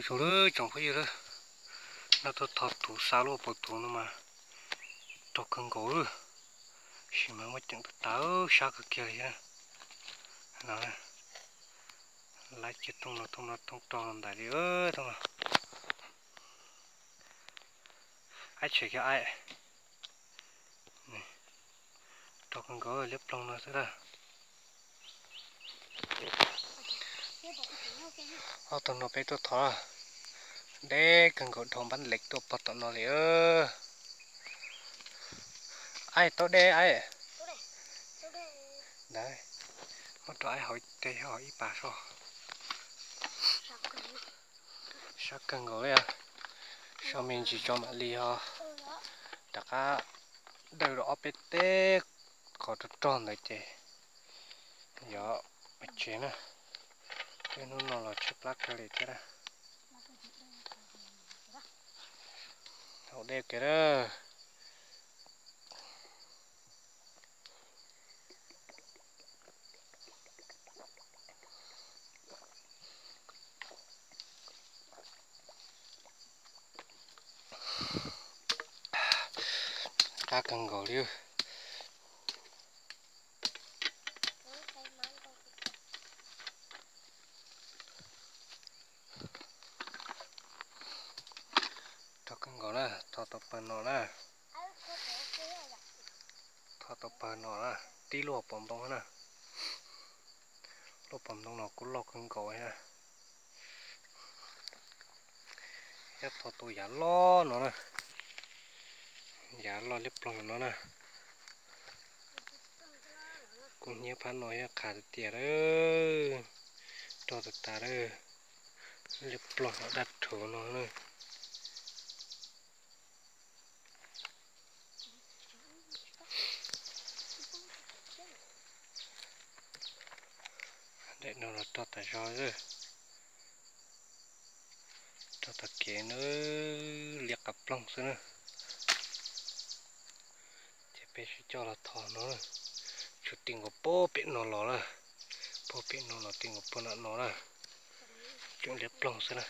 Zoo lawm tsoom phooj ywg lawm, no tuaj thov tuv xa luaj pov tuv no mas rog kawg nkaus lawm, sis mas muaj ceem tas tas sab kawg kiag li thiab. Lawv cia tooj no tooj no tooj rog ntais li tooj no. Aib tshem kiag aib. Rog kawg nkaus liab ploog no xwb lawm. Ob tug no peb tuaj thov, deb kawg nkaus dhau npab lev tuaj pog tom no li. Aib tau deb aib. Muab rau aib haus ib teg, haus ib pas soj. Sab kawg nkaus li, soj me ntsis tso mam li ho rov qab daws rau ob peb teg qhov rog rog ntawd ces yog tsev na. Tej hnub no los tshaib plab kawg li thiab. Haus dej kiag a. Qab kawg nkaus li. Rog kawg nkaus na, thov tau pawg no na. Thov tau pawg no na, tib lub hauv paus ntoo na. Lub paus ntoo no kuj loj kawg nkaus na. Thiab thov tau yav loj no na, yav loj liab ploog no na. Kuj hnyiab phab no thiab, qhav tiag tiag lawm, rog tas tas lawm, liab ploog daj rhuv no na. Daim no los rog tas zog, rog tag kev na, liab qab ploog xwb na. Ces peb sib coj los thov no, tsuas ti nkaus puag pem no los lawm, puag pem no los ti nkaus puag nram no na, tseem liab ploog xwb na.